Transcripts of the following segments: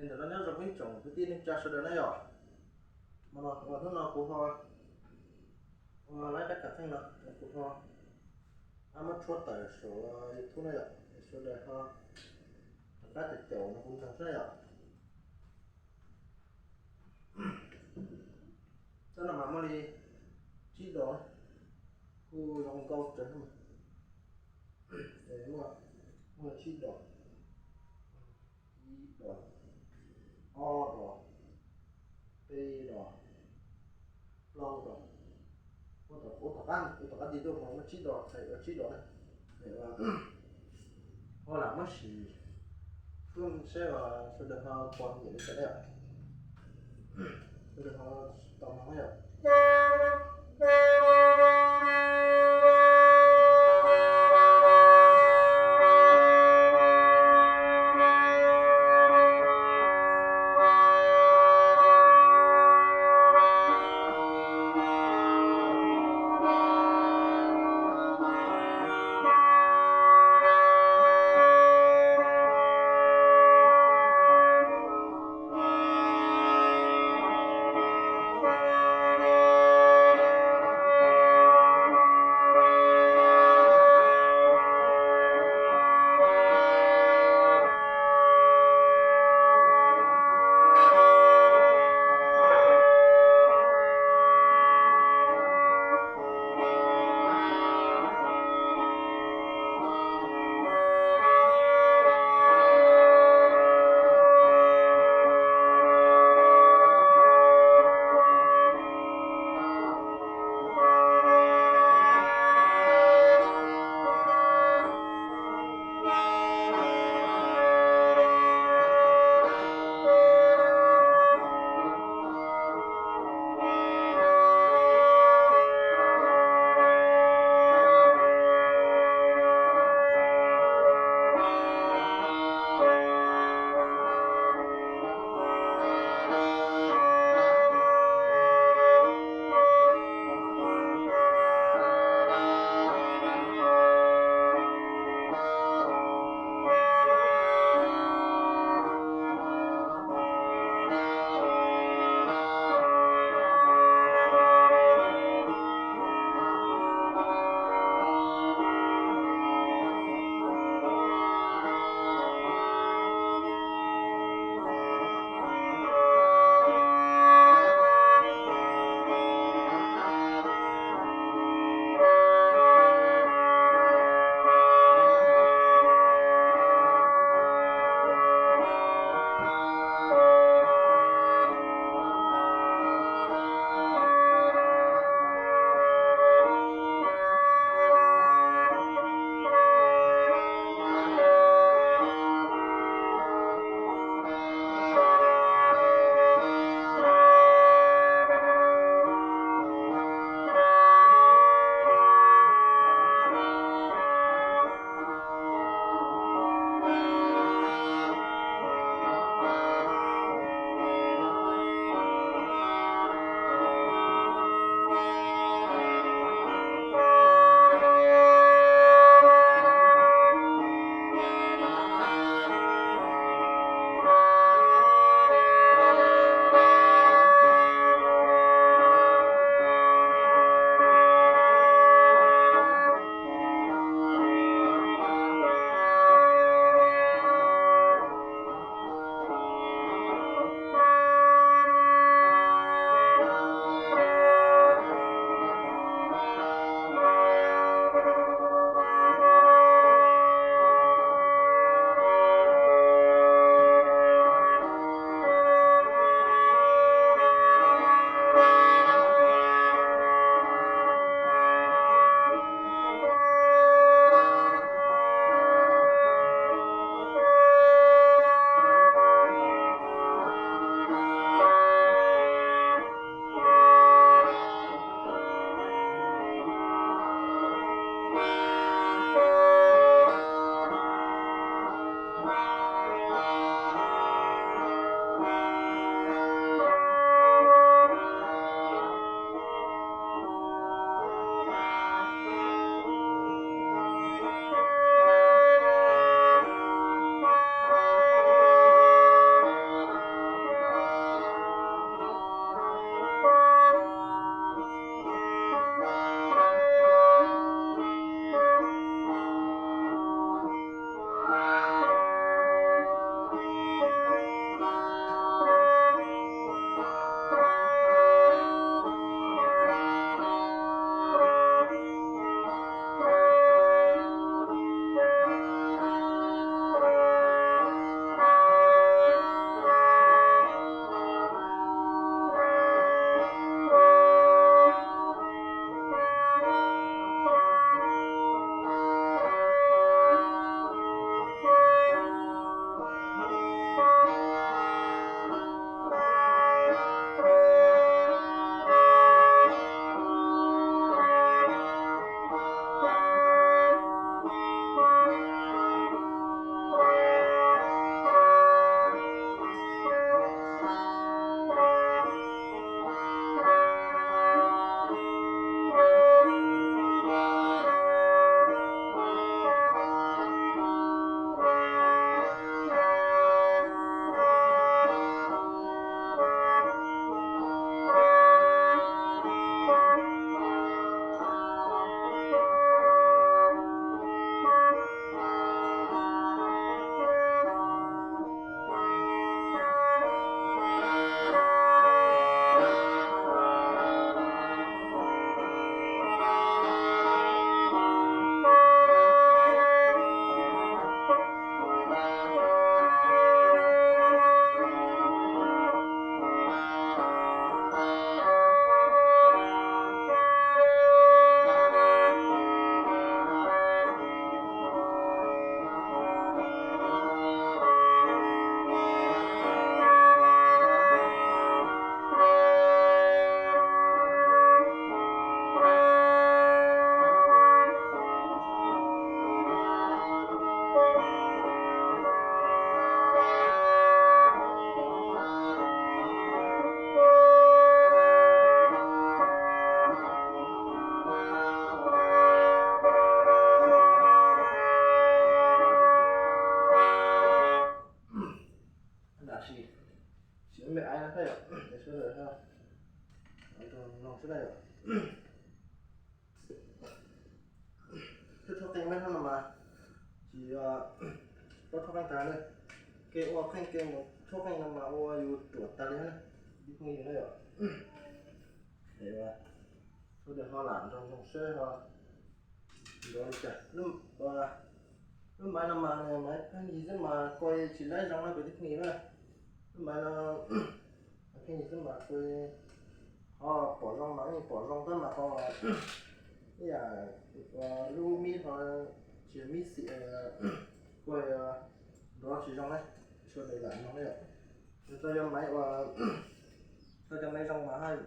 Ntawm no nyob zoo ib tsoom kwv tij neej tsa sawv daws na yom. Hmo no uas hnub no kuv ho ua lawv rab kav qeej no, kuv ho muab tshuab tawm saum YouTube na yom, sawv daws ho rov qab caum caum no kuv ntseeg xwb na yom. Tsob no mas muaj li tsib dos, kuj zoo nkauj tsawv. Muaj, muaj tsib dos, ib dos, ob dos, peb dos, plaub dos. Ua tom qab, ua tom qab nti tuaj mas muaj tsib dos, tsib dos na. Ho lam muab sim tuaj seb sawv daws ho puas nyiam li cas na yom. Sawv daws ho tau mloog na yom. Qeej meb hnub no mas tsis paub tshuab qeej tag na. Kev ua qeej kev mus tshuab qeej no mas ua yus ruam tag li na, kwv tij phooj ywg na yom. Sawv daws ho lam nrog mloog seb ho nrov li cas. Lub maiv no mas maiv pheej yig xwb mas kuas tsis laib zoo na kwv tij phooj ywg na. Lub maiv no pheej yig xwb mas kuas ho pom zoo mas yeej pom zoo tab mas qhov ib yam lub mib ho tsis mib xim, kuas nrov tsis zoo na. Sawv daws lam mloog na yom. Yog txog yog maiv ua, txog cov maiv zoo mas haj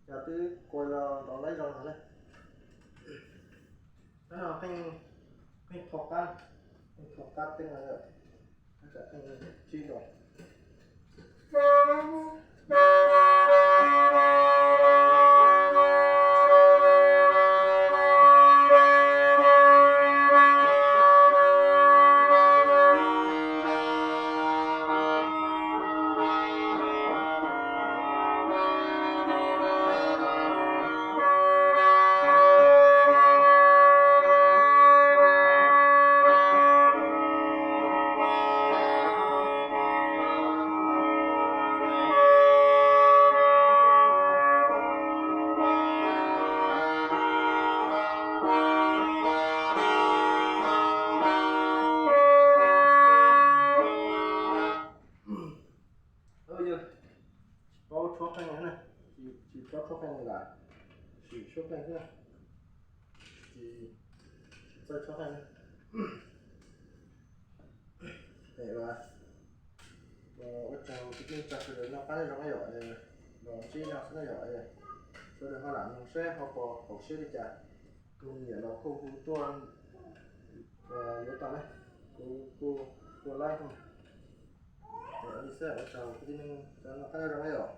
yam twb kuas los nrov laib zoo no na. Tab no qeej, qeej tho qab, qeej tho qab teeb no yom. Tab tom qeej tsib los. Yog tsis paub tshuab qeej na, tsis paub tshuab qeej li lam sim tshuab qeej xwb, tsis, tsis txawj tshuab qeej na. Es ua tsaug kwv tij neej tsa sawv daws noj qab nyob zoo na yom, los ntsib no xwb na yom. Sawv daws ho lam mloog seb ho pom haum siab li cas, kuv niam los kuj hu tuaj yuav tau na, kuv kuj ua laib. Li xwb, ua tsaug kwv tij neej tsa noj qab nyob zoo na yom.